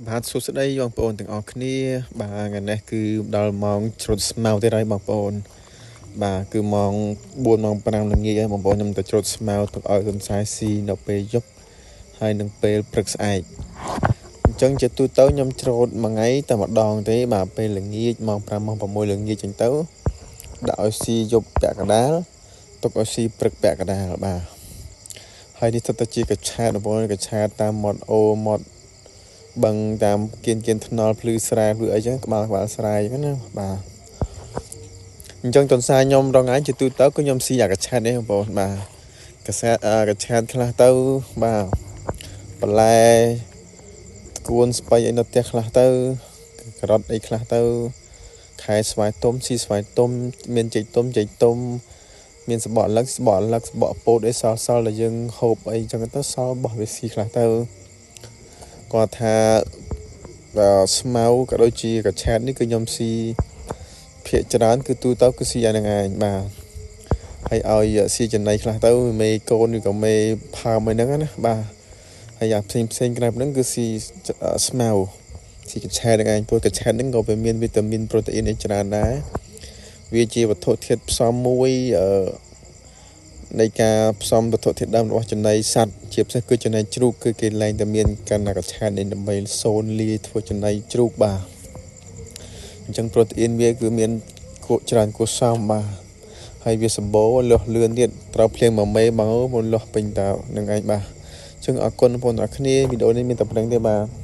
បាទសួស្តីបងប្អូនទាំងអស់គ្នាបាទថ្ងៃនេះគឺដល់ម៉ោងច្រូតស្មៅទៀតហើយបងប្អូនបាទគឺម៉ោង4ម៉ោង5ល្ងាចហើយបងប្អូនខ្ញុំទៅច្រូតស្មៅទុកឲ្យទន្សាយស៊ីនៅពេលយប់ហើយនឹងពេលព្រឹកស្អែកអញ្ចឹងជាទូទៅខ្ញុំច្រូតមួយថ្ងៃតែម្ដងទេបាទពេលល្ងាចម៉ោង5ម៉ោង6ល្ងាចអញ្ចឹងទៅដាក់ឲ្យស៊ីយប់ពាក់កណ្ដាលទុកឲ្យស៊ីព្រឹកពាក់កណ្ដាលបាទហើយនេះសុទ្ធតែជាកឆាតបងប្អូនកឆាតតាមមាត់អូមាត់បឹងតាមគៀនគៀនថ្នល់ភ្លឺស្រែភ្លឺអីចឹងក្បាលក្បាលស្រែចឹងណាបាទអញ្ចឹងទន្សាខ្ញុំរងថ្ងៃជាទូទៅគឺខ្ញុំស៊ីអាកឆាតនេះបងប្អូនបាទកសាកឆាតខ្លះទៅបាទបន្លែគួនស្បៃអីនៅផ្ទះខ្លះទៅការ៉ុតអីខ្លះទៅខែស្វាយទុំស៊ីស្វាយទុំមានចេកទុំចេកទុំមានសបកលឹកសបកលឹកសបកពោតអីសល់សល់ដែលយើងហូបអីចឹងទៅសល់បោះវាស៊ីខ្លះទៅគាត់ថាស្មៅក៏ដូចជាកឆាតនេះគឺខ្ញុំស៊ីភាកច្រើនគឺទូទៅគឺស៊ីអានឹងឯងបាទហើយឲ្យស៊ីចំណីខ្លះទៅមេកូនឬក៏មេផើមអីហ្នឹងណាបាទហើយយ៉ាងផ្សេងផ្សេងក្រៅហ្នឹងគឺស៊ីស្មៅស៊ីកឆាតហ្នឹងឯងព្រោះកឆាតហ្នឹងក៏វាមានវីតាមីនប្រូតេអ៊ីនអីច្រើនដែរវាជាវត្ថុធាតុផ្សំមួយអឺនៃការផ្សំវត្ថុធាតុដើមរបស់ចំណីសត្វជាពិសេសគឺចំណីជ្រូកគឺគេលែងតែមានកណ្ដាកឆាតនេះដើម្បីសូនលាយធ្វើចំណីជ្រូកបាទអញ្ចឹងប្រូតេអ៊ីនវាគឺមានគួច្រើនគួរសមបាទហើយវាសម្បូរលាស់លឿនទៀតត្រូវភ្លៀងមួយមេបងមកលាស់ពេញតើនឹងឯងបាទអញ្ចឹងអរគុណបងប្អូនទាំងអស់គ្នាវីដេអូនេះមានតែប៉ុណ្្នឹងទេបាទ។